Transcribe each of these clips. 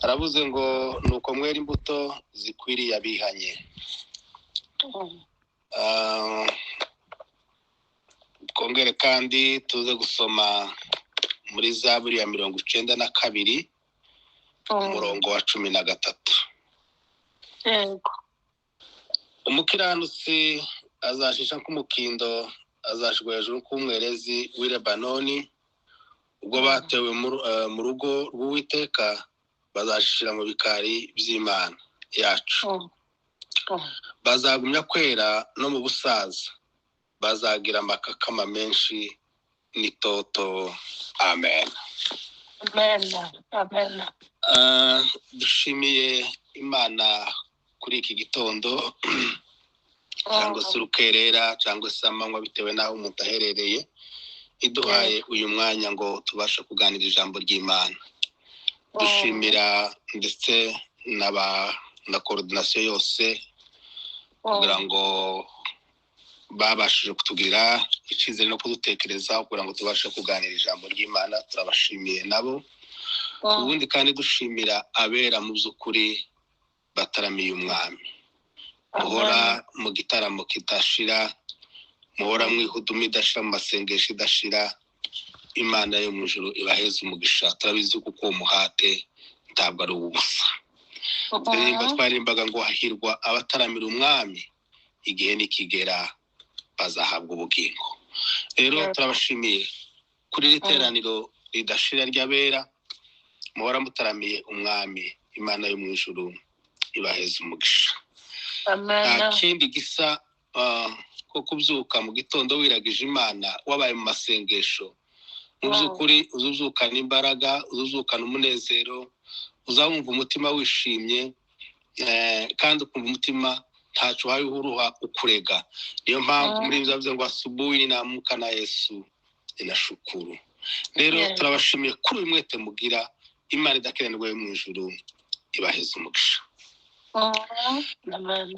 Aravuze ngo nuko mwera imbuto zikwiriye abihanye. Twongere kandi tuze gusoma muri Zaburi ya 92, umurongo wa 13. Yego. Umukiranutsi azashisha nk'umukindo, azashirwa hejuru nk'umwerezi w'i Lebanoni. Ubwo batewe mu rugo rw'Uwiteka, bazashishira mu bikari by'Imana yacu. Bazagumya kwera no mu busaza, bazagira amakakama menshi n'itoto. Amen. Amen, amen. Dushimiye Imana kuri iki gitondo, cyangwa se urukerera, cyangwa se amanywa, bitewe n'aho umuntu aherereye, iduhaye uyu mwanya ngo tubashe kuganira ijambo ry'Imana. Dushimira ndetse na coordination yose kugira ngo babashije kutugirira icyizere no kudutekereza kugira ngo tubashe kuganira ijambo ry'Imana. Turabashimiye nabo. Ubundi kandi dushimira abera mu by'ukuri bataramiye Umwami, muhora mu gitaramo kidashira, muhora mu ihuduma idashira, mu masengesho idashira. Imana yo mu ijuru ibaheze umugisha. Turabizi kuko uwo muhate ntabwo ari uw'ubusa. Turirimba, twaririmbaga ngo hahirwa abataramira Umwami, igihe nikigera bazahabwa ubugingo. Rero turabashimiye kuri iri teraniro ridashira ry'abera muhora mutaramiye Umwami. Imana yo mu ijuru ibaheze umugisha. Nta kindi gisa ko kubyuka mu gitondo wiragije Imana, wabaye mu masengesho. Mu by'ukuri uzubyukana imbaraga, uzubyukana umunezero, uzawumva umutima wishimye, kandi ukumva umutima ntacyo uhaye uruha ukurega. Niyo mpamvu muri ibyo bivuze ngo asubuhi ninaamka na Yesu ninashukuru. Rero turabashimiye kuri uyu mwete mugira. Imana idakiranirwa yo mu ijuru ibaheze umugisha. Amen.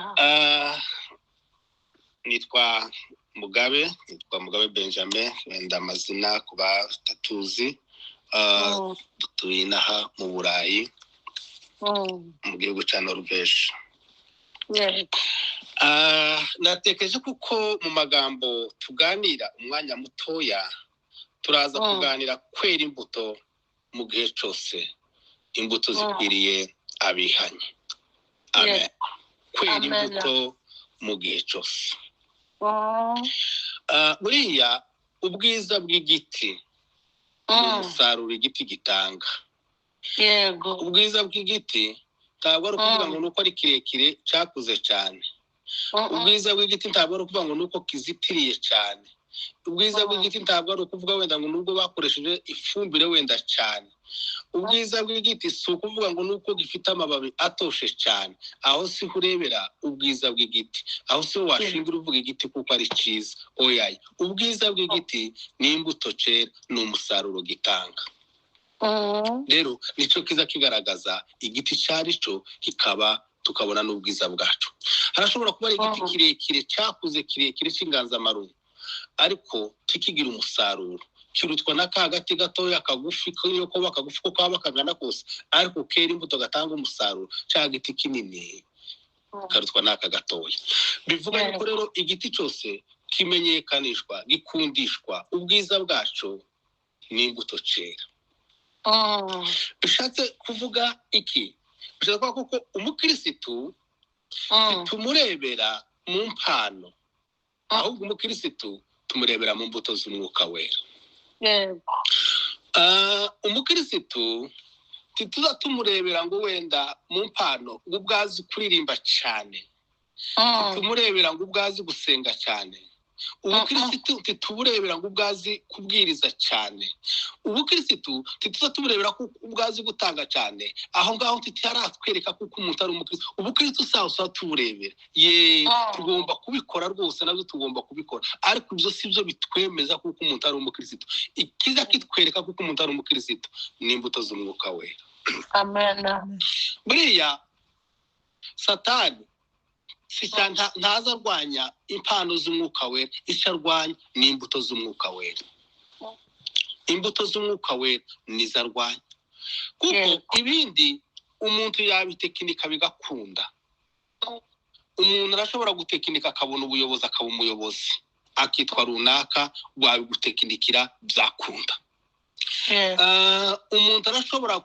Nitwa Mugabe Benjamin, wenda amazina ku batatuzi. Dutuye inaha mu Burayi, mu gihugu cya Norvège. Natekereje kuko mu magambo tuganira umwanya mutoya, turaza kuganira kwera imbuto mu gihe cyose, imbuto zikwiriye abihanye. Amen. Kwera imbuto mu gihe cyose. Buriya ubwiza bw'igiti ni umusaruro igiti gitanga. Ubwiza bw'igiti ntabwo ari ukuvuga ngo nuko ari kirekire, cyakuze cyane. Ubwiza bw'igiti ntabwo ari ukuvuga ngo nuko kizitiriye cyane. Ubwiza bw'igiti ntabwo ari ukuvuga wenda ngo nubwo bakoresheje ifumbire wenda cyane. Ubwiza bw'igiti si ukuvuga ngo nuko gifite amababi atoshe cyane. Aho si ho urebera ubwiza bw'igiti, aho si ho washingira uvuga igiti kuko ari cyiza. Oyaye, ubwiza bw'igiti ni imbuto cyera, ni umusaruro gitanga. Rero nicyo kiza kigaragaza igiti icyo ari cyo, kikaba tukabona n'ubwiza bwacu. Harashobora kuba ari igiti kirekire, cyakuze kirekire cy'inganzamarumbu, ariko kikigira umusaruro, kirutwa na ka gati gatoya kagufi, niyo kuba kagufi ko kaba kangana kose, ariko kera imbuto, gatanga umusaruro. Cya giti kinini karutwa n'aka gatoya. Bivuga yuko rero igiti cyose kimenyekanishwa, gikundishwa ubwiza bwacu n'imbuto cyera. Bishatse kuvuga iki? Bishatse kuvuga kuko umukirisitu tumurebera mu mpano, ahubwo umukirisitu tumurebera mu mbuto z'Umwuka Wera. Umukirisitu ntituza tumurebera ngo wenda mu mpano, ngo ubwo azi kuririmba cyane. Tumurebera ngo ubwo azi gusenga cyane. Ubukirisitu ntituburebera ngo ubwo azi kubwiriza cyane. Ubukirisitu ntituza tumurebera ko ubwo azi gutanga cyane. Aho ngaho ntitaratwereka kuko umuntu ari umukirisitu. Ubukirisitu sawa sawa tuburebera ye, tugomba kubikora rwose, nabyo tugomba kubikora, ariko ibyo si byo bitwemeza kuko umuntu ari umukirisitu. Ikiza kitwereka kuko umuntu ari umukirisitu ni imbuto z'Umwuka Wera. Amen. Buriya Satani si cyane, ntaza arwanya impano z'Umwuka Wera. Icyo arwanya ni imbuto z'Umwuka Wera. Imbuto z'umwuka wera nizo arwanya, kuko ibindi umuntu yabitekinika bigakunda. Umuntu arashobora gutekinika akabona ubuyobozi, akaba umuyobozi, akitwa runaka, wabigutekinikira byakunda. Umuntu arashobora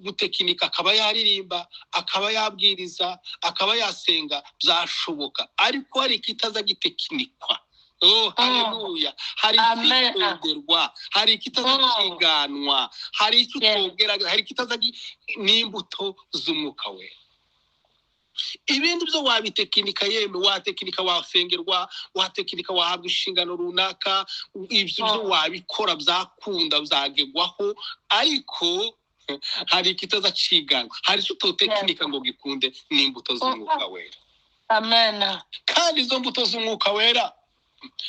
gutekinika akaba yaririmba, akaba yabwiriza, akaba yasenga, byashoboka, ariko hari ikitaza gitekinikwa. Oh, haleluya! Hari icyitonderwa, hari ikitaza kiganwa, hari icyo utongera, hari ikitaza n'imbuto z'umwuka wera. Ibindi byo wabitekinika, yemwe watekinika wasengerwa, watekinika wahabwa inshingano runaka, ibyo byo wabikora byakunda, byagegwaho, ariko hari ikitaza ciganwa, hari icyo utotekinika ngo gikunde, n'imbuto z'umwuka wera. Amen. Kandi izo mbuto z'umwuka wera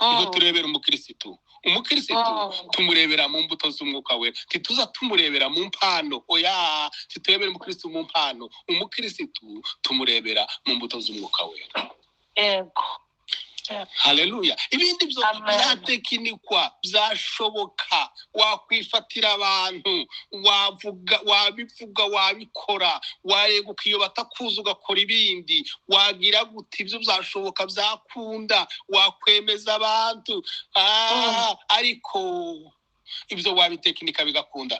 niho turebera umukirisitu. Umukirisitu tumurebera mu mbuto z'umwuka wera, ntituza tumurebera mu mpano. Oya, ntiturebera umukirisitu mu mpano, umukirisitu tumurebera mu mbuto z'umwuka wera. Yego. Haleluya! Ibindi byo Amen. byatekinikwa, byashoboka, wakwifatira abantu, wavuga, wabivuga, wabikora, wareguka iyo batakuzi ugakora ibindi, wagira gute, ibyo byashoboka, byakunda, wakwemeza abantu, ariko ibyo wabitekinika bigakunda.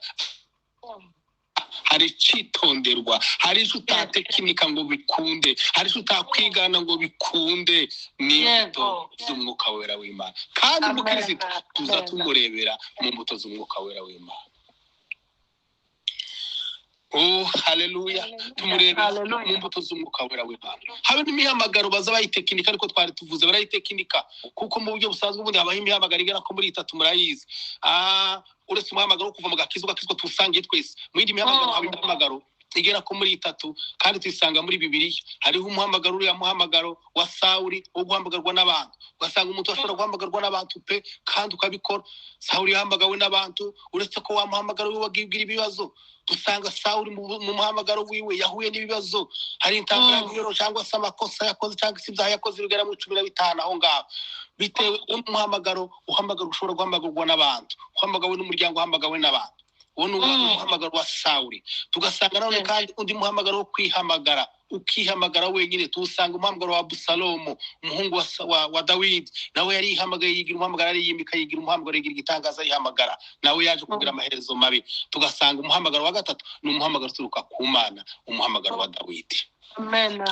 Hari icyitonderwa, hari icyo utatekinika ngo bikunde, hari icyo utakwigana ngo bikunde, ni imbuto z'umwuka wera w'Imana. Kandi Amen. umukirisitu tuza Amen. tumurebera mu mbuto z'umwuka wera w'Imana. Oh, haleluya! Tumurebera Haleluya. mu mbuto z'umwuka wera w'Imana. Habe n'imihamagaro baza bayitekinika, ariko twari tuvuze barayitekinika, kuko mu buryo busanzwe ubundi habaho imihamagaro igera ko muri itatu, murayizi. Uretse umuhamagaro wo kuva mu gakiza ugakizwa tuwusangiye twese, mu yindi mihamagaro haba imihamagaro igera ko muri itatu, kandi tuyisanga muri Bibiliya. Hariho umuhamagaro, uriya muhamagaro wa Sawuli wo guhamagarwa n'abantu, ugasanga umuntu ashobora guhamagarwa n'abantu pe, kandi ukabikora. Sawuli yahamagawe n'abantu, uretse ko wa muhamagaro wiwe wagira ibibazo. Dusanga Sawuli mu muhamagaro wiwe yahuye n'ibibazo, hari intambara cyangwa se amakosa yakoze cyangwa se ibyaha yakoze bigera muri 15 aho ngaho, bitewe n'umuhamagaro. Uhamagara ushobora guhamagarwa n'abantu, uhamagawe n'umuryango, uhamagawe n'abantu, uwo ni umuhamagaro wa Sawuli. Tugasanga nanone kandi undi muhamagaro wo kwihamagara, ukihamagara wenyine, tuwusanga umuhamagaro wa Abusalomu, umuhungu wa Dawidi. Nawe yarihamagaye, yigira umuhamagaro, ariyimika, yigira umuhamagaro, yigira igitangaza, yihamagara, nawe yaje kugira amaherezo mabi. Tugasanga umuhamagaro wa gatatu ni umuhamagaro uturuka ku Mana, umuhamagaro wa Dawidi. Amen.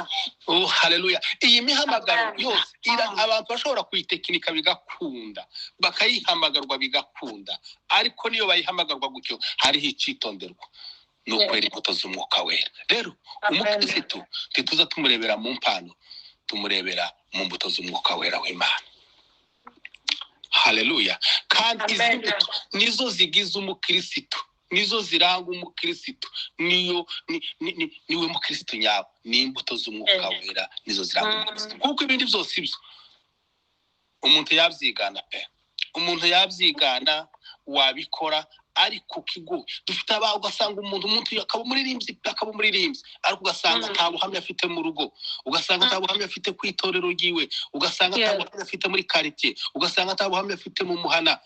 Oh, haleluya! Iyi mihamagaro Amen. yose abantu bashobora kuyitekinika bigakunda, bakayihamagarwa bigakunda, ariko niyo bayihamagarwa gutyo hariho icyitonderwa, ni ukwera imbuto z'umwuka wera. Rero Amen. umukirisitu ntituza tumurebera mu mpano, tumurebera mu mbuto z'umwuka wera w'Imana. Haleluya! Kandi izi Amen. mbuto nizo zigize umukirisitu, nizo ziranga umukirisitu, niyo niwe mukirisitu nyawe, ni imbuto z'umwuka wera nizo ziranga umukirisitu. Kuko ibindi byose ibyo umuntu yabyigana pe, umuntu yabyigana, wabikora, ariko kigo dufite aba ugasanga umuntu akaba umuririmbyi, akaba umuririmbyi, ariko ugasanga nta buhamya afite mu rugo, ugasanga nta buhamya afite ku itorero ryiwe, ugasanga nta buhamya afite muri quartier, ugasanga nta buhamya afite mu muhana.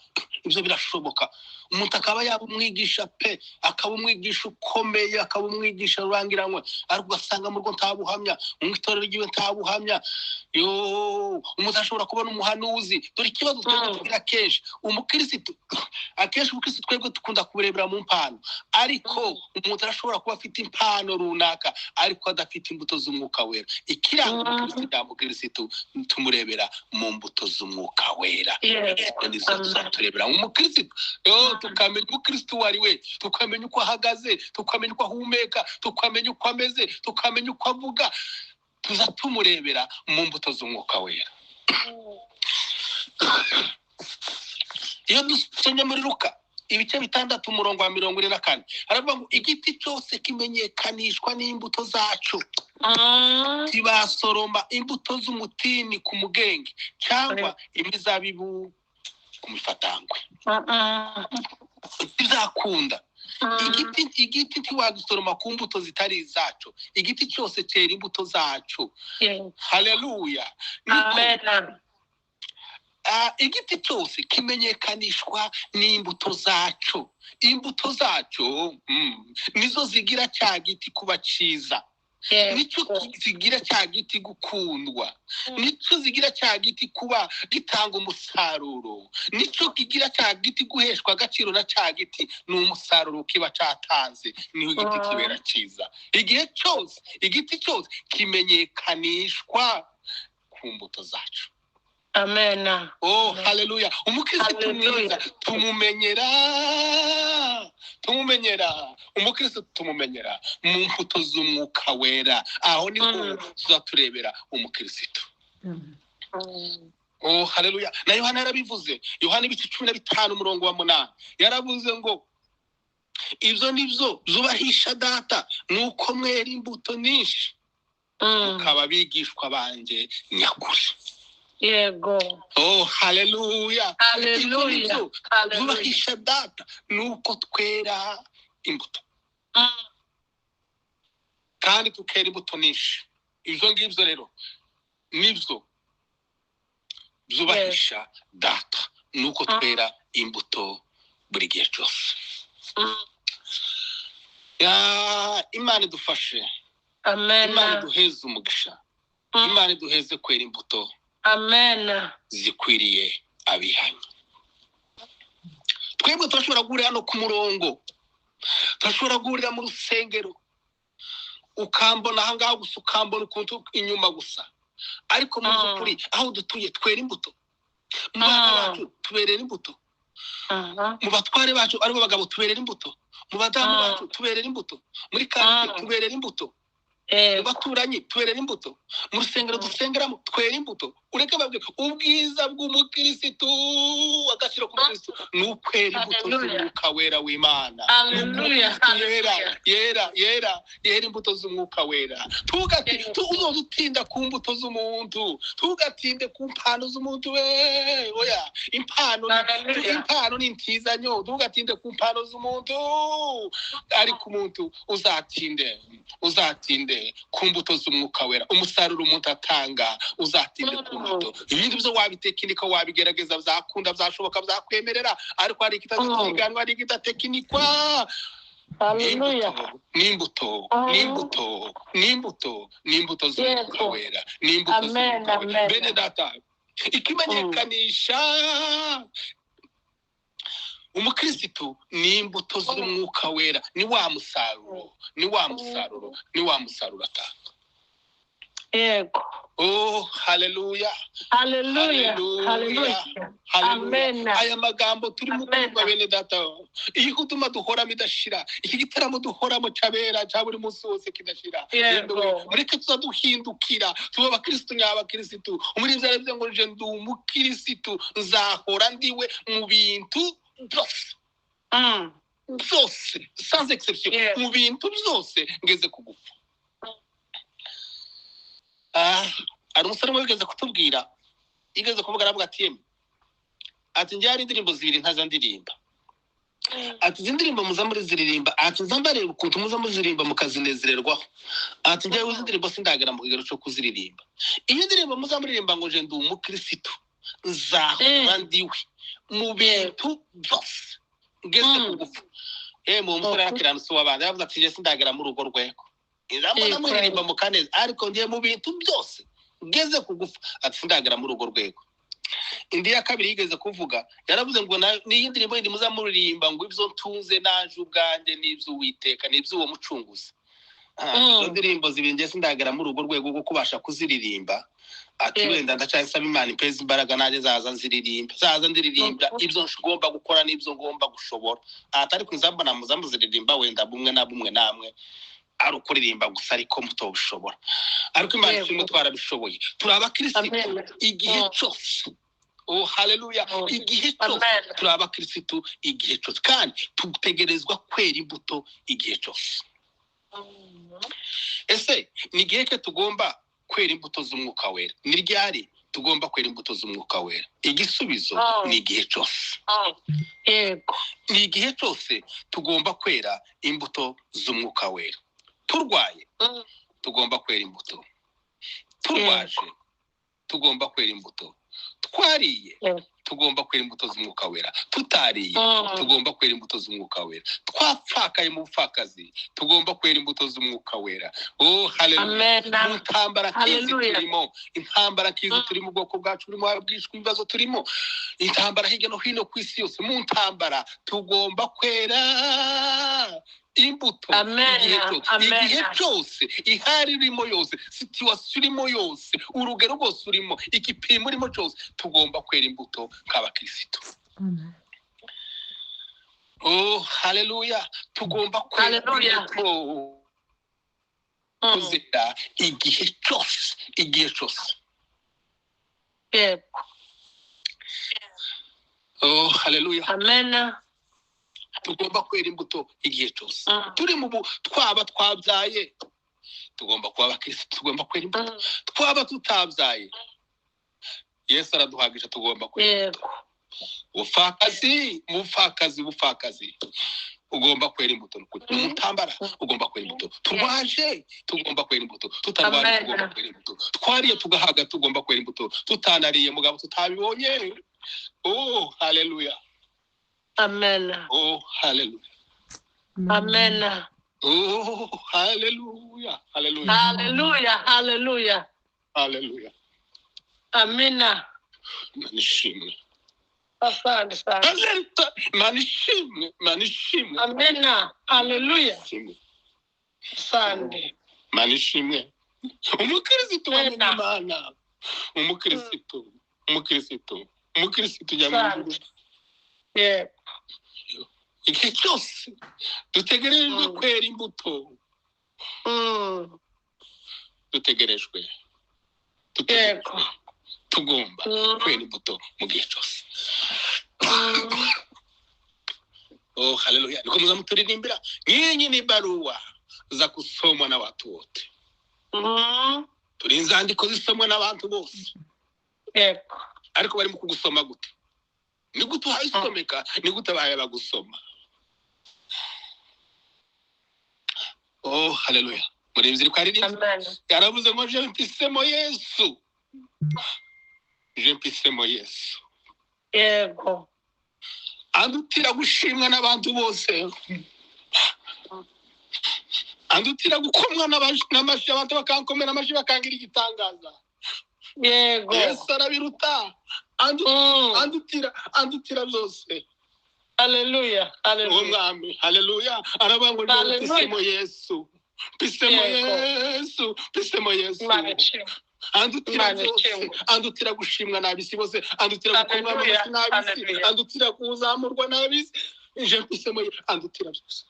Ibyo birashoboka, umuntu akaba yaba umwigisha pe, akaba umwigisha ukomeye, akaba umwigisha rurangiranwe, ariko ugasanga mu rugo nta buhamya, mu itorero ryiwe nta buhamya. Yo, umuntu ashobora kubona umuhanuzi. Dore ikibazo twebwe tugira kenshi, umukirisitu akenshi, umukirisitu twebwe dukunda kuburebera mu mpano, ariko umuntu arashobora kuba afite impano runaka ariko adafite imbuto z'umwuka wera. Ikiranga umukirisitu nyamukirisitu tumurebera mu mbuto z'umwuka wera. Nizo tuzaturebera mu mukirisitu. Yo, tukamenya umukirisitu uwo ari we, tukamenya uko ahagaze, tukamenya uko ahumeka, tukamenya uko ameze, tukamenya uko avuga, tuza tumurebera mu mbuto z'umwuka wera. Iyo dusomye muri Luka ibice 6 umurongo wa 44, haravuga ngo igiti cyose kimenyekanishwa n'imbuto zaco. Ntibasoroma imbuto z'umutini ku mugenge cyangwa imizabibu ku mifatangwe. Bizakunda. Igiti ntiwagisoroma ku mbuto zitari izaco. Igiti cyose cyera imbuto zaco. Haleluya! Amen. Igiti cyose kimenyekanishwa n'imbuto zacyo. Imbuto zacyo nizo zigira cya giti kuba cyiza, nicyo zigira cya giti gukundwa, nicyo zigira cya giti kuba gitanga umusaruro, nicyo kigira cya giti guheshwa agaciro na cya giti ni umusaruro kiba cyatanze, niho igiti kibera cyiza. Igihe cyose igiti cyose kimenyekanishwa ku mbuto zacu. Amen. Oh, haleluya. Umukristo mwiza tumumenyera umukristo tumumenyera mu mbuto z'umwuka wera. Aho niho tuzaturebera umukristo. Oh, haleluya. Na Yohana yarabivuze. Yohana ibice 15 umurongo wa 8 yaravuze ngo ibyo nibyo zubahisha data nuko mwera imbuto nyinshi mukaba bigishwa banjye nyakuri. Yego. Oh, haleluya. Haleluya. Zubahisha data nuko twera imbuto. Kandi tukera imbuto nyinshi. Ibyo ngibyo rero nibyo zubahisha data nuko twera imbuto buri gihe cyose. Imana idufashe. Amen. Imana iduheze umugisha. Imana iduheze kwera imbuto. Amen. Zikwiriye abihanye. Twebwe turashobora guhurira hano ku murongo, turashobora guhurira mu rusengero, ukambona aha ngaha gusa, ukambona ukuntu inyuma gusa, ariko mu by'ukuri aho dutuye twera imbuto. Mu bana bacu tuberera imbuto, mu batware bacu aribo bagabo tuberera imbuto, mu badamu bacu tuberera imbuto, muri karitsiye tuberera imbuto, mu baturanyi tuberera imbuto, mu rusengero dusengeramo twera imbuto. Ureke babwe ubwiza bw'umukirisitu, agaciro k'umukirisitu ni ukwera imbuto z'umwuka wera w'Imana. Yera yera yera yera imbuto z'umwuka wera. Tuzoza utinda ku mbuto z'umuntu, tugatinde ku mpano z'umuntu we. Oya, impano ni intizanyo, tugatinde ku mpano z'umuntu, ariko umuntu uzatinde ku mbuto z'umwuka wera. Umusaruro umuntu atanga uzatinde ku mbuto. Ibindi byo wabitekinika, wabigerageza, byakunda, byashoboka, byakwemerera, ariko hari ikitaziganwa, hari ikitatekinikwa. Haleluya. N'imbuto, n'imbuto, n'imbuto, n'imbuto z'umwuka wera, n'imbuto z'umwuka wera. Bene data, ikimenyekanisha umukristo ni imbuto z'umwuka wera, ni wa musaruro, ni wa musaruro, ni wa musaruro atanga. Yego. Oh, haleluya. Haleluya. Haleluya. Amen. Aya magambo turimo kuvuga bene data, iyi kutuma duhoramo idashira, iki gitaramo duhoramo cyabera cya buri munsi wose kidashira. Mureke tuzaduhindukira tuba abakristo nyabakristo. Umuririmbyi yaravuze ngo nje ndi umukristo nzahora ndiwe mu bintu byose. Byose sans exception. Mu bintu byose ngeze kugufa. Ari umusore umwe wigeze kutubwira, yigeze kuvuga aravuga ati yemwe, ati njye hari indirimbo zibiri ntaza ndirimba, ati izi ndirimbo muza muriziririmba, ati nza mbareba ukuntu muza muziririmba mukazinezererwaho, ati njyewe izi ndirimbo sindagera mu kigero cyo kuziririmba. Iyi ndirimbo muza muririmba ngo nje ndi umukirisitu nzahora ndiwe mu bintu byose ngeze kugufa. Yemwe uwo musore yarakiranutse uw'abandi, aravuga ati njye sindagera muri urwo rwego, nzambona muririmba mukaneza, ariko ngiye mu bintu byose ngeze kugufa, ati sindagera muri urwo rwego. Indi ya kabiri yigeze kuvuga yaravuze ngo n'iyi ndirimbo yindi muzamuririmba ngo ibyo ntunze naje ubwanjye n'ibyo Uwiteka n'ibyo uwo mucunguzi. Izo ndirimbo zibiri njye sindagera muri urwo rwego rwo kubasha kuziririmba, ati wenda ndacyasaba Imana impeze imbaraga nanjye zaza nziririmba, zaza ndiririmba ibyo ngomba gukora n'ibyo ngomba gushobora, atari kuzambona muzamuziririmba wenda bumwe na bumwe namwe ari ukuririmba gusa ariko mutobishobora. Ariko Imana ishimwe twarabishoboye, turi abakirisitu igihe cyose. Oh, haleluya. Igihe cyose turi abakirisitu igihe cyose, kandi tutegerezwa kwera imbuto igihe cyose. Ese ni igihe ke tugomba kwera imbuto z'umwuka wera? Ni ryari tugomba kwera imbuto z'umwuka wera? Igisubizo ni igihe cyose. Yego, ni igihe cyose tugomba kwera imbuto z'umwuka wera. Turwaye tugomba kwera imbuto, turwaje tugomba kwera imbuto, Twariye, tugomba kwera imbuto z'umwuka wera. Tutariye, tugomba kwera imbuto z'umwuka wera. Twapfakaye mu bupfakazi, tugomba kwera imbuto z'umwuka wera. Oh haleluya. Mu ntambara kizi turimo, intambara kizi turimo, ubwoko bwacu burimo bwishwe, ibibazo turimo, intambara hirya no hino ku isi yose. Mu ntambara tugomba kwera imbuto igihe cyose, ihari irimo yose, situation irimo yose, urugero rwose urimo, igipimo urimo cyose, tugomba kwera imbuto nk'abakristo. Oh haleluya. Tugomba kwera imbuto kuzera igihe cyose, igihe cyose. Yego. Oh haleluya. Amen. Tugomba kwera imbuto igihe cyose. Turi mu twaba twabyaye, tugomba kuba abakristo, tugomba kwera imbuto. Twaba tutabyaye, Yesu araduhagisha, tugomba kwera imbuto. Ubupfakazi, ubupfakazi, ubupfakazi, ugomba kwera imbuto. Mu ntambara ugomba kwera imbuto. Turwaje, tugomba kwera imbuto. Tutarwaje, tugomba kwera imbuto. Twariye tugahaga, tugomba kwera imbuto. Tutanariye mugabo tutabibonye. Oh haleluya. Amen. Oh haleluya. Amen. Oh haleluya. Haleluya. Haleluya. Haleluya. Haleluya. Amina. Manishimwe. Asante sana. Manishimwe, manishimwe. Amina. Haleluya. Asante. Manishimwe. Umukristo w'Imana. Umukristo, umukristo, umukristo nyamukuru. Yego. Igihe cyose dutegerejwe kwera imbuto. Dutegerejwe. Yego. Tugomba kwera imbuto mu gihe cyose. Oh haleluya. Niko muzamuturirimbira nyinyi ni barua za kusomwa na watu wote. Turi inzandiko zisomwa n'abantu bose. Yego. Ariko bari mu kugusoma gute? Ni gute uhayisomeka? Ni gute bahaye bagusoma? Oh haleluya. Murinzi ko ari yaravuze ngo je mpisemo Yesu. Je mpisemo Yesu. Yego. Andutira gushimwa n'abantu bose. Andutira gukomwa n'amashi, abantu bakankomera amashi bakangira igitangaza. Yego. Yesu arabiruta. Andutira, andutira byose. Haleluya. Haleluya. Umwami, haleluya. Aravuga ngo mpisemo Yesu. Mpisemo Yesu. Mpisemo Yesu. Andutira byose, andutira gushimwa n'abisi bose, andutira gukomwa amashi n'abisi, andutira kuzamurwa n'abisi. Je mpisemo Yesu, andutira byose.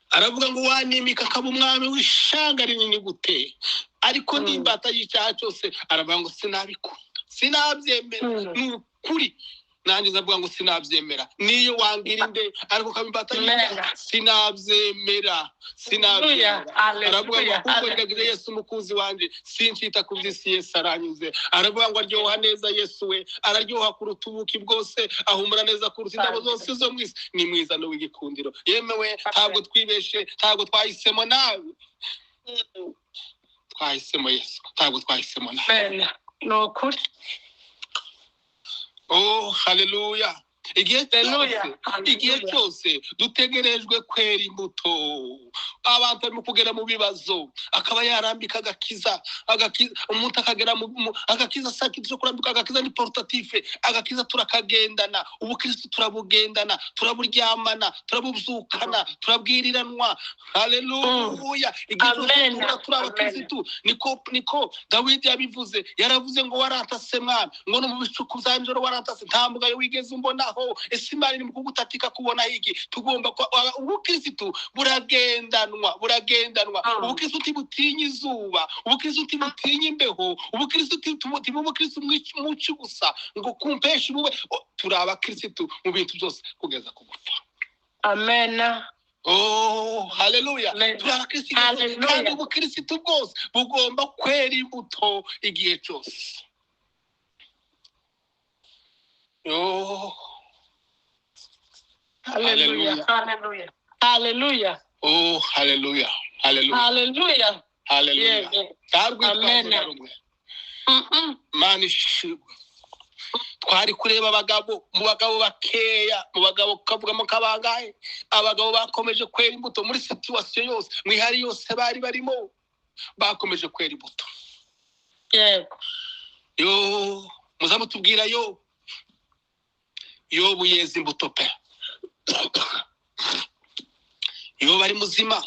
Aravuga ngo wanimika akaba umwami w'ishanga rinini gute, ariko n'imbata y'icyaha cyose. Aravuga ngo sinabikunda, sinabyemera. Ni ukuri nanjye ndavuga ngo sinabyemera. Niyo wangira inde, ariko ukaba imbata y'icyaha, sinabyemera, sinabyemera. Aravuga ngo kuko niragize Yesu umukunzi wanjye, sincita ku by'isi, Yesu aranyuze. Aravuga ngo aryoha neza Yesu we, araryoha kuruta ubuki bwose, ahumura neza kuruta indabo zose zo mu isi. Ni mwiza n'uw'igikundiro. Yemewe, ntabwo twibeshe, ntabwo twahisemo nabi. Twahisemo Yesu, ntabwo twahisemo nabi. Ni ukuri. Oh haleluya. Igihe cyose, igihe cyose dutegerejwe kwera imbuto. Abantu barimo kugera mu bibazo, akaba yarambika agakiza, agakiza umuntu akagera mu agakiza sakiti cyo kurambika agakiza ni portative, agakiza turakagendana, ubukristo turabugendana, turaburyamana, turabubyukana, turabwiriranwa. Haleluya. Igihe cyose turi abakristo, niko Dawidi yabivuze, yaravuze ngo warantase mwana, ngo no mu bicuku bya nijoro warantase, nta mugayo wigeze umbona. Ese Imana iri mu kugutatika kubona iki? Tugomba ubukristo buragendanwa, buragendanwa. Ubukristo butinya izuba, ubukristo butinya imbeho, ubukristo ubukristo muci gusa ngo kumpesha bube. Turi abakristo mu bintu byose kugeza ku gupfa. Amen. Oh haleluya. Turi abakristo kandi ubukristo bwose bugomba kwera imbuto igihe cyose. Oh haleluya. Haleluya. Haleluya. Oh haleluya. Haleluya. Haleluya. Haleluya. Amen. Mana ishimwe. Twari kureba abagabo, mu bagabo bakeya, mu bagabo kavugamo kabangahe, abagabo bakomeje kwera imbuto muri situation yose, mu ihari yose bari barimo, bakomeje kwera imbuto. Yego. Yo muzamutubwira yo Yobu yeza imbuto pe. Yobu ari muzima,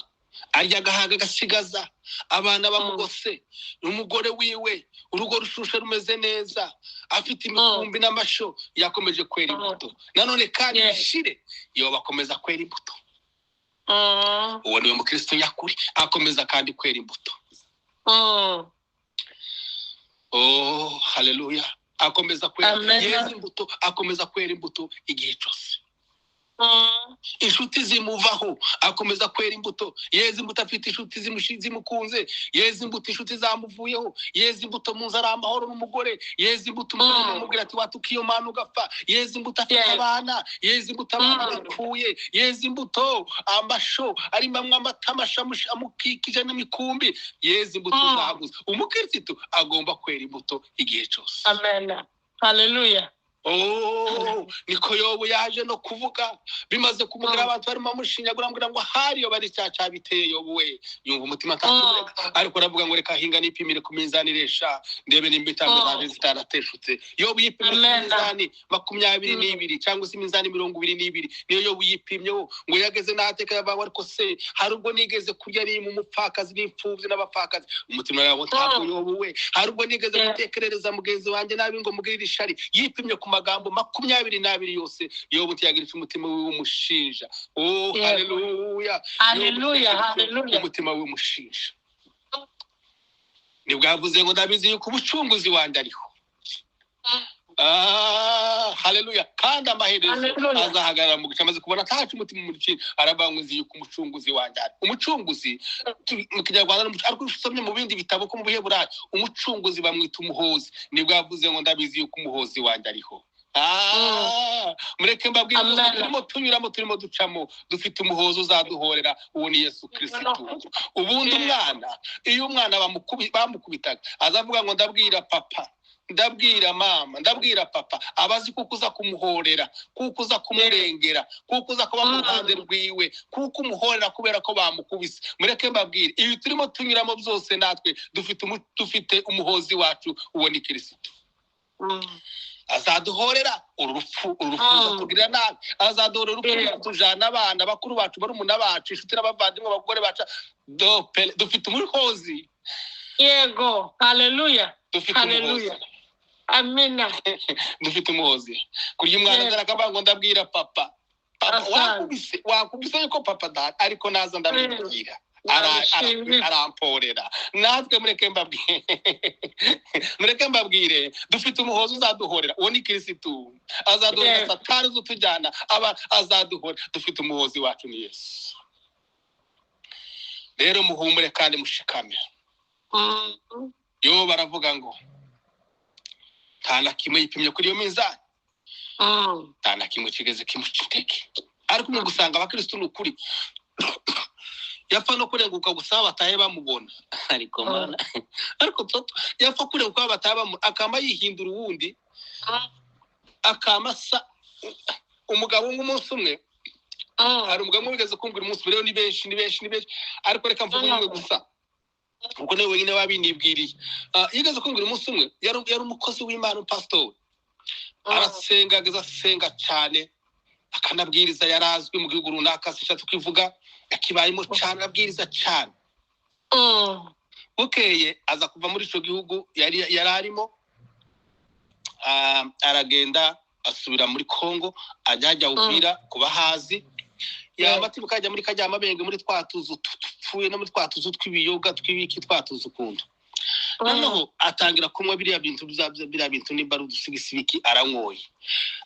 arya agahaga agasigaza, abana bamugose, n'umugore wiwe, urugo rushushe rumeze neza, afite imikumbi n'amasho, yakomeje kwera imbuto. Nanone kandi bishire, Yobu akomeza kwera imbuto. Uwo niwe mukristo nyakuri, akomeza kandi kwera imbuto. Oh, haleluya. Akomeza kwera yeza imbuto, akomeza kwera imbuto igihe cyose. Inshuti zimuvaho, akomeza kwera imbuto. Yeza imbuto afite inshuti zimukunze, yeza imbuto inshuti zamuvuyeho, yeza imbuto mu nzara amahoro n'umugore, yeza imbuto umugore amubwira ati watuka iyo mana ugapfa, yeza imbuto afite abana, yeza imbuto abana bapfuye, yeza imbuto amasho arimo amwe amata amukikije n'imikumbi, yeza imbuto zaguze. Umukristo agomba kwera imbuto igihe cyose. Amen. Haleluya. Oh, niko Yobu yaje no kuvuga bimaze kumubwira abantu barimo bamushinyagura ambwira ngo hari yo bari cyaca biteye Yobu we, yumva umutima ntakumureka, ariko aravuga ngo reka hinga nipimire ku minzani iresha ndebe nimba intambwe zanjye zitarateshutse. Yobu yipimye ku minzani 22 cyangwa se iminzani 22, niyo Yobu yipimyeho ngo yageze n'ahateka yabawe. Ariko se hari ubwo nigeze kurya ari mu mupfakazi n'imfubyi n'abapfakazi? Umutima yawe ntabwo Yobu we, hari ubwo nigeze gutekerereza mugenzi wanjye nabi ngo mugirire ishari? Yipimye ku magambo 22 yose, Yobu ntiyagira umutima w'umushinja. Oh, haleluya. Haleluya, haleluya. Umutima w'umushinja. Nibwo yavuze ngo ndabizi yuko umucunguzi wanjye ariho. Haleluya. Kandi amaherezo azahagarara mu gice amaze kubona ntacu umutima umucira, aravuga ngo nzi yuko umucunguzi wanjye ari. Umucunguzi mu Kinyarwanda, ariko usomye mu bindi bitabo ko mu Biheburayo, umucunguzi bamwita umuhozi. Nibwo yavuze ngo ndabizi yuko umuhozi wanjye ariho. Mureke mbabwire, turimo tunyuramo, turimo ducamo, dufite umuhozi uzaduhorera, uwo ni Yesu Kristo. Ubundi umwana, iyo umwana bamukubitaga azavuga ngo ndabwira papa, ndabwira mama, ndabwira papa, abazi kuko uza kumuhorera, kuko uza kumurengera, kuko uza kuba mu ruhande rwiwe, kuko umuhorera kubera ko bamukubise. Mureke mbabwire, ibi turimo tunyuramo byose natwe dufite umuhozi wacu, uwo ni Kristo. Azaduhorera urupfu, urupfu ruzatugirira nabi, azaduhorera urupfu tujana abana, bakuru bacu, barumuna bacu, inshuti n'abavandimwe, abagore bacu. Dufite umuhozi. Yego, haleluya. Dufite umuhozi. Amina. Dufite umuhozi. Kurya umwana azarakavuga ngo ndabwira papa. Papa wakubise, wakubise yuko papa dad, ariko naza ndamubwira. Aramporera. Natwe mureke mbabwire, mureke mbabwire, dufite umuhozi uzaduhorera, uwo ni Kristo. Azaduhorera Satani uzutujyana, aba azaduhorera. Dufite umuhozi wacu ni Yesu. Rero muhumure kandi mushikame. Yo baravuga ngo nta na kimwe yipimye kuri iyo minzani, nta na kimwe kigeze kimuca intege. Ariko mu gusanga abakristo ni ukuri, yapfa no kurenguka gusa batahe bamubona, ariko mana, ariko yapfa kurenguka batahe bamubona, akama yihindura uwundi, akama sa umugabo nk'umunsi umwe. Hari umugabo wigeze kumbwira umunsi, rero ni benshi, ni benshi, ni benshi, ariko reka mvuge umwe gusa kuko niwe wenyine wabinibwiriye. Yigeze kumbwira umunsi umwe, yari umukozi w'Imana, pastor, arasenga, ageze asenga cyane, akanabwiriza, yarazwi mu gihugu runaka, sishatse kwivuga, yakibayemo cyane, arabwiriza cyane. Bukeye aza kuva muri ico gihugu yari arimo, aragenda asubira muri Kongo, ajya Uvira kuba hazi. Yamatibuka ajya muri kajya mabenge, muri twatuzu tupfuye no muri twatuzu twibiyoga twibiki twatuzu ukunda. Noneho atangira kunywa biriya bintu biriya bintu nimba ari udusigisibiki, aranyoye.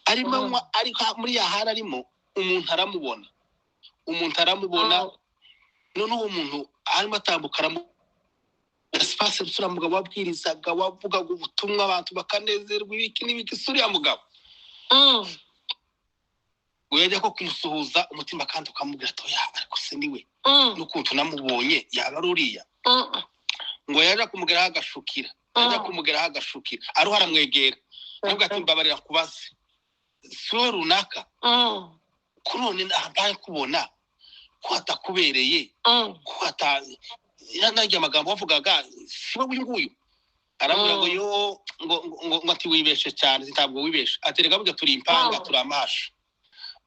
Arimo anywa, ariko muri ya hara arimo, umuntu aramubona. Umuntu aramubona, noneho umuntu arimo atambuka aramubona. Espace sura mugabo wabwirizaga, wavugaga ubutumwa abantu bakanezerwa ibiki n'ibiki, suriya mugabo. Yajya ko kumusuhuza umutima kandi ukamubwira ati oya, ariko se niwe n'ukuntu namubonye yaba ari uriya. Ngo yaje kumugeraho agashukira, Yajya kumugeraho agashukira, aruha aramwegera, aravuga ati mbabarira kubaze, si wowe runaka? Ko none ntaye kubona ko hatakubereye, ko hata narya amagambo wavugaga, si wowe uyu nguyu? Aramubwira ngo yo ngo ngo ngo ati wibeshe cyane, ntabwo wibeshe. Ati reka burya turi impanga, turi amahasha.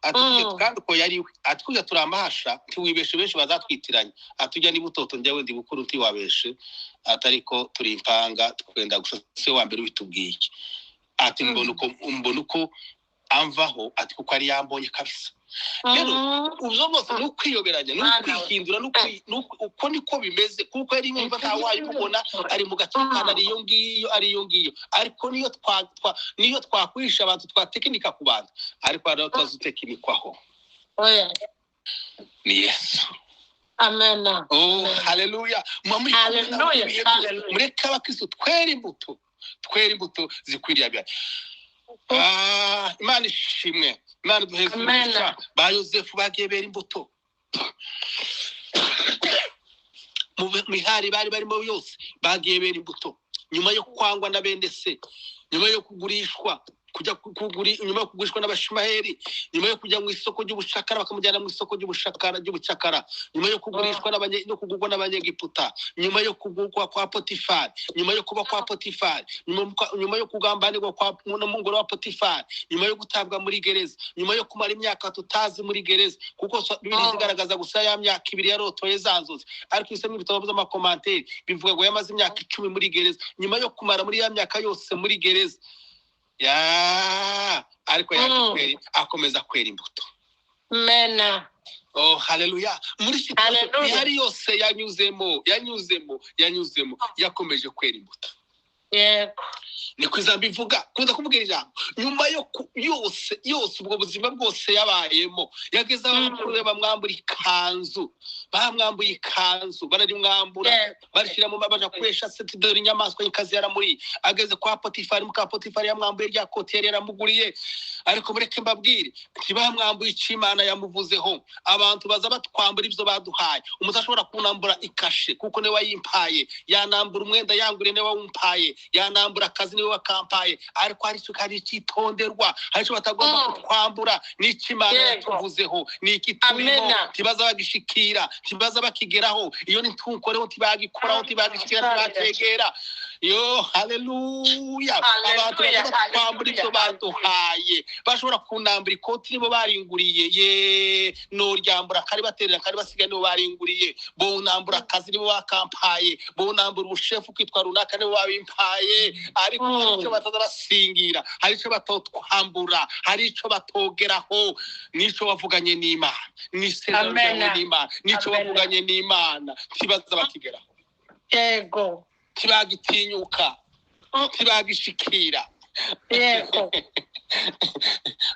Ati kandi uko yari we, ati kurya turi amahasha, ntiwibeshe, benshi bazatwitiranya. Ati ujya niba utoto, njyewe ndi bukuru, ntiwabeshe. Ati ariko turi impanga, twenda gusa, si we wa mbere ubitubwiye. Ati mbona uko amvaho, ati kuko ari yambonye kabisa. Rero ubwo bwose ni ukwiyoberanya, ni ukwihindura, uko niko bimeze, kuko yari yumva nta wayimubona, ari mu gace kandi ari iyo ngiyo, ari iyo ngiyo. Ariko niyo niyo twakwihisha abantu, twatekinika ku bantu, ariko hari aho tuzatekinikwaho, ni Yesu. Amen. Oh, haleluya. Mureke abakristo twera imbuto, twera imbuto zikwiriye abya. Imana ishimwe, Imana duheze umugisha. Ba Yosefu bagiye bera imbuto mu mihari bari barimo yose, bagiye bera imbuto nyuma yo kwangwa na bene se, nyuma yo kugurishwa, kujya kuguri, nyuma yo kugurishwa n'abashimaheri, nyuma yo kujya mu isoko ry'ubucakara, bakamujyana mu isoko ry'ubucakara ry'ubucakara, nyuma yo kugurishwa no kugurwa n'abanyegiputa, nyuma yo kugurwa kwa Potifari, nyuma yo kuba kwa Potifari, nyuma yo kugambanirwa kwa n'umugore wa Potifari, nyuma yo gutabwa muri gereza, nyuma yo kumara imyaka tutazi muri gereza, kuko Bibiliya igaragaza gusa ya myaka 2 yarotoye za nzozi, ariko isomye ibitabo by'amakomanteri bivuga ngo yamaze imyaka 10 muri gereza. Nyuma yo kumara muri ya myaka yose muri gereza, ya ariko yaje akomeza kwera imbuto. Mena. Oh, haleluya. Muri situation ihari yose yanyuzemo, yakomeje kwera imbuto. Yego. Niko ijambo ivuga, kunda kuvuga ijambo. Nyuma yo yose yose ubwo buzima bwose yabayemo, yageze abakuru bamwambura ikanzu, bamwambuye ikanzu, bararimwambura, barishira mu babaja kwesha seti dore inyamaswa y'inkazi yaramuri. Ageze kwa Potifari, muka Potifari yamwambuye rya koti yari yaramuguriye. Ariko mureke mbabwire, ntibamwambuye icyo Imana yamuvuzeho. Abantu baza batwambura ibyo baduhaye. Umuntu ashobora kunambura ikashe kuko niwe wayimpaye, yanambura umwenda yanguriye niwe wawumpaye, yanambura akazi niwe wakampaye. Ariko hari icyo hari icyitonderwa, hari icyo batagomba kutwambura, n'icyo Imana yatuvuzeho, n'iki turimo, ntibaza bagishikira, ntibaza bakigeraho. Iyo nitukoreho ntibagikoraho, ntibagishikira, ntibacyegera. Yo, haleluya. Abantu baza batwambura ibyo baduhaye, bashobora kunambura ikoti nibo baringuriye, ye noryambura kari baterera kari basigaye nibo baringuriye, bonambura akazi nibo bakampaye, bonambura ubushefu kwitwa runaka nibo babimpaye. Ariko hari icyo bataza basingira, hari icyo batotwambura, hari icyo batogeraho, n'icyo bavuganye n'Imana, n'isezerano n'Imana, n'icyo bavuganye n'Imana ntibaza bakigeraho. Yego. Ntibagitinyuka, ntibagishikira. Yego.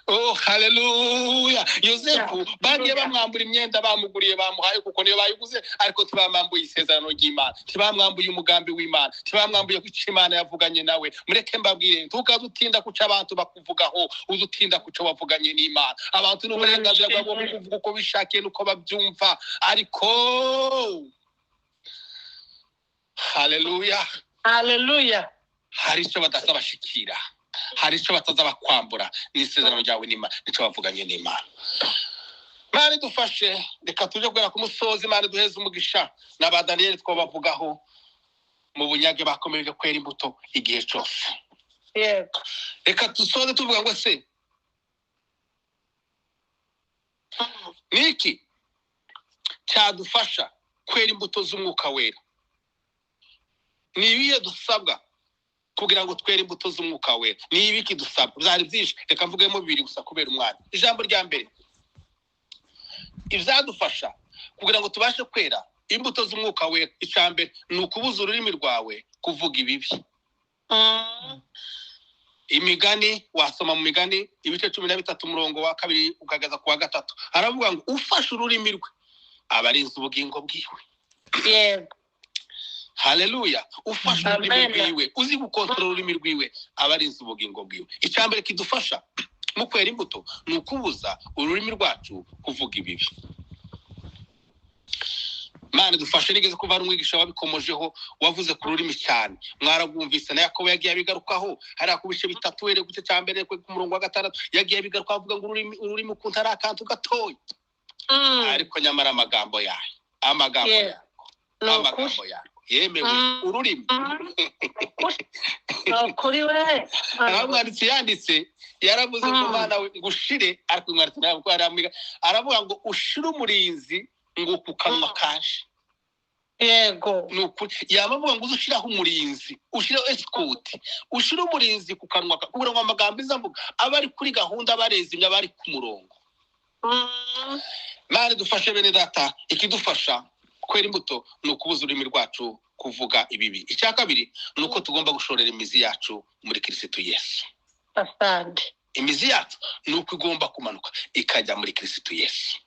Oh, haleluya. Yosefu bagiye bamwambura imyenda bamuguriye, bamuhaye kuko niyo bayiguze, ariko ntibamwambuye isezerano ry'Imana, ntibamwambuye umugambi w'Imana, ntibamwambuye ko icyo Imana yavuganye nawe. Mureke mbabwire, ntukaze utinda kuca abantu bakuvugaho, uze utinda kuca wavuganye n'Imana. Abantu n'uburenganzira bwabo bwo kuvuga uko bishakiye n'uko babyumva, ariko haleluya, haleluya, hari icyo badasabashikira, hari icyo bataza bakwambura, n'isezerano ryawe n'Imana, nicyo bavuganye n'Imana. Imana idufashe, reka tuje kugera ku musozi. Imana iduheze umugisha. N'aba Daniyeli twabavugaho mu bunyage, bakomeje kwera imbuto igihe cyose. Yego. Reka dusoze tuvuga ngo se niki cyadufasha kwera imbuto z'umwuka wera? Ni ibihe dusabwa kugira ngo twere imbuto z'umwuka wera? Ni ibiki dusabwa? Byari byinshi, reka mvugemo bibiri gusa kubera umwanya. Ijambo rya mbere, ibyadufasha kugira ngo tubashe kwera imbuto z'umwuka wera, icya mbere ni ukubuza ururimi rwawe kuvuga ibibi. Imigani, wasoma mu Migani ibice 13 umurongo wa 2 ukageza ku wa 3, aravuga ngo ufashe ururimi rwe aba arinze ubugingo bwiwe. Yego. Haleluya. Ufashe ururimi rwiwe, uzi gukontorora ururimi rwiwe, aba arinze ubugingo bwiwe. Icya mbere kidufasha mu kwera imbuto ni ukubuza ururimi rwacu kuvuga ibibi. Imana idufashe. Nigeze kuva hari umwigisha wabikomojeho, wavuze ku rurimi cyane, mwarabwumvise. Na Yakobo yagiye abigarukaho hariya ku bice 3, uhereye ku gice cya mbere ku murongo wa 6, yagiye abigarukaho avuga ngo ururimi ukuntu ari akantu gatoya, ariko nyamara amagambo yayo, amagambo yayo, Ni ukuri. amagambo yayo yemewe, ururimi. Ni ukuri we. Aho umwanditsi yanditse, yaravuze ngo mwana we, ngo ushire, ariko umwanditsi ntabwo aramwiga, aravuga ngo ushire umurinzi ngo ku kanwa kaje. Ni ukuri, yaba avuga ngo uze ushiraho umurinzi, ushireho escort, ushire umurinzi ku kanwa kugira ngo amagambo iza mvuga aba ari kuri gahunda, abarezimye, aba ari ku murongo. Imana idufashe, bene data. Ikidufasha kwera imbuto ni ukubuza ururimi rwacu kuvuga ibibi. Icya kabiri ni uko tugomba gushorera imizi yacu muri Kirisitu Yesu. Asante. Imizi yacu ni uko igomba kumanuka ikajya muri Kirisitu Yesu.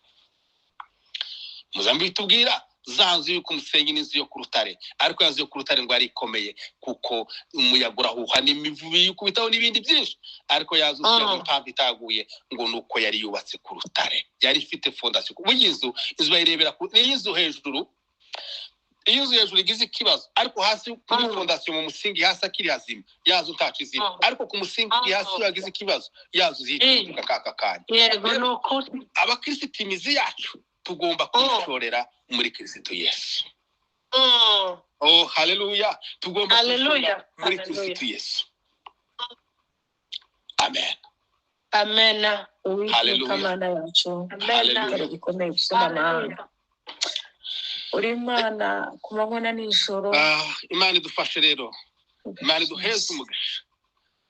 Muzambi bitubwira za nzu yo ku musenyi n'inzu yo ku rutare, ariko ya nzu yo ku rutare ngo yari ikomeye kuko umuyaga urahuha n'imivubi yikubitaho n'ibindi byinshi, ariko ya nzu impamvu itaguye ngo ni uko yari yubatse ku rutare, yari ifite fondasiyo. Burya inzu bayirebera ku niyo inzu hejuru, iyo inzu hejuru igize ikibazo ariko hasi kuri fondasiyo mu musingi hasi akiri hazima, ya nzu ntaco izima, ariko ku musingi hasi iyo yagize ikibazo, ya nzu zihita kaka kanya. Yego, ni ukuri. Abakirisitu, imizi yacu tugomba kuyishorera muri Kirisitu Yesu. Oh, haleluya! Tugomba Haleluya. kuyishorera muri Haleluya. Kirisitu Yesu. Amen. Amena. Uwiteka Haleluya. Mana yacu, Amena. Haleluya. igitare gikomeye gusumba amahanga, uri Imana ku manywa na nijoro. Ah, Imana idufashe rero, Imana iduheze umugisha,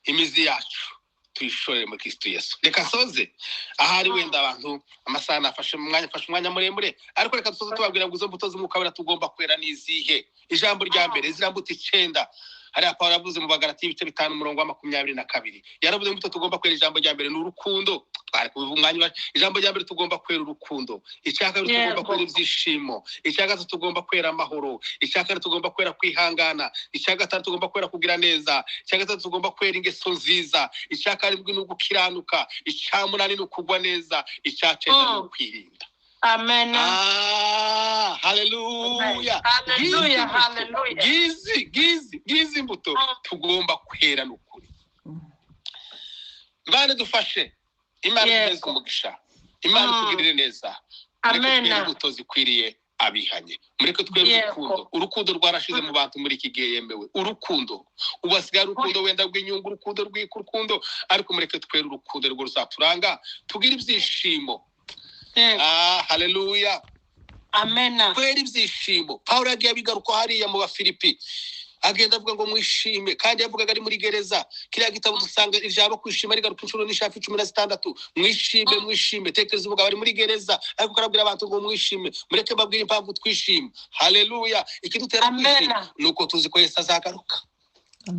imizi yacu tuyishorere muri Kristo Yesu. Reka nsoze ahari, wenda abantu amasaha nafashe umwanya, afashe umwanya muremure, ariko reka dusoze tubabwira ngo izo mbuto z'umwuka wera tugomba kwera ni izihe? Ijambo rya mbere, ziriya mbuto 9, hariya Pawulo yavuze mu Bagalatiya ibice 5 umurongo wa 22, yaravuze imbuto tugomba kwera. Ijambo rya mbere ni urukundo. Twari kubivuga umwanya ijambo rya mbere tugomba kwera urukundo. Icya kabiri tugomba kwera ibyishimo. Icya gatatu tugomba kwera amahoro. Icya kane tugomba kwera kwihangana. Icya gatanu tugomba kwera kugira neza. Icya gatatu tugomba kwera ingeso nziza. Icya karindwi ni ugukiranuka. Icya munani ni ukugwa neza. Icya cyenda ni ukwirinda. Amen. Ah, haleluya! Haleluya, haleluya. Ngizi, ngizi, ngizi imbuto tugomba kwera n'ukuri. Imana idufashe, Imana iduheze umugisha, Imana itugirire neza. Mureke Amen. twere imbuto zikwiriye abihanye, mureke twere urukundo. Urukundo rwarashize mu bantu muri iki gihe yemewe. Urukundo ubu hasigaye urukundo wenda rw'inyungu, urukundo rw'iki, urukundo, ariko mureke twere urukundo rwo ruzaturanga, tugire ibyishimo. Ah, haleluya! Amen. Kwera ibyishimo, Pawulo yagiye abigaruka hariya mu Bafilipi, agenda avuga ngo mwishime, kandi yavugaga ari muri gereza. Kiriya gitabo dusanga ijambo kwishima rigaruka inshuro n'ishafi 16. Mwishime, mwishime. Tekereza umugabo ari muri gereza, ariko arabwira abantu ngo mwishime. Mureke mbabwire impamvu twishima. Haleluya! Ikidutera kwishima ni uko tuzi ko Yesu azagaruka.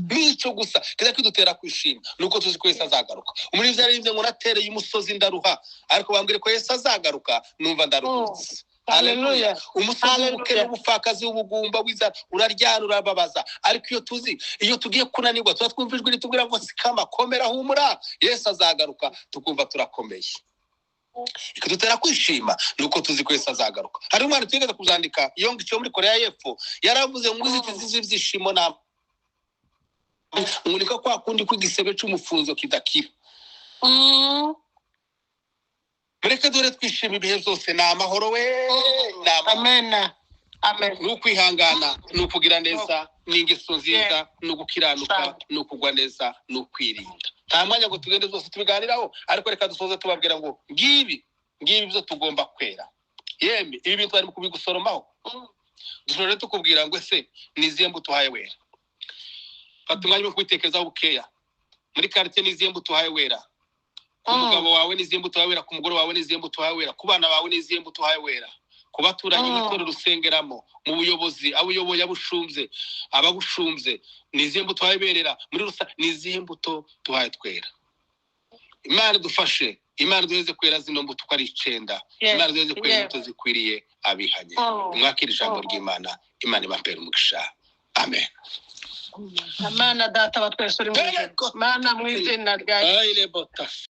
Nicyo gusa kiza kidutera kwishima, ni uko tuzi ko Yesu azagaruka. Umuririmbyi yaririmbye ngo natereye umusozi ndaruha, ariko bambwire ko Yesu azagaruka, numva ndaruhutse. Haleluya. Umusozi w'ubukene, w'ubupfakazi, w'ubugumba, w'inzara, uraryana, urababaza, ariko iyo tuzi, iyo tugiye kunanirwa, tuba twumva ijwi ritubwira ngo sikama, komera, humura, Yesu azagaruka, tukumva turakomeye. Ikadutera kwishima ni uko tuzi ko Yesu azagaruka. Hari umwana twigeze kuzandika iyo muri Korea y'Epfo, yaravuze ngo inzitizi z'ibyishimo ni ngo niko kwa kundi kw'igisebe cy'umufunzo kidakira. Mureke dore twishima ibihe byose, ni amahoro we, ni amahoro. Amen. Amen. Ni ukwihangana, ni ukugira neza, ni ingeso nziza, ni ugukiranuka, ni ukugwa neza, ni ukwirinda. Nta mwanya ngo tugende zose tubiganiraho, ariko reka dusoze tubabwira ngo ngibi, ngibi byo tugomba kwera. Yemwe, ibi bintu barimo kubigusoromaho, dushobora tukubwira ngo ese ni izihe mbuto uhaye wera? Fata umwanya wo kubitekerezaho bukeya. Muri quartier ni izihe mbuto uhaye wera? Ku mugabo wawe ni izihe mbuto uhaye wera? Ku mugore wawe ni izihe mbuto uhaye wera? Ku bana bawe ni izihe mbuto uhaye wera? Ku baturanyi, mu itorero usengeramo, mu buyobozi, abo uyoboye, abo ushumbye, abagushumbye, ni izihe mbuto uhaye berera? Muri rusange ni izihe mbuto tuhaye twera? Imana idufashe, Imana iduheze kwera zino mbuto uko ari 9. Imana iduheze kwera imbuto zikwiriye abihanye. Mwakire ijambo ry'Imana. Imana ibapere umugisha. Amen. Amana. Data wa twese uri mu ijuru, Mana, mu izina rya Aile botasi.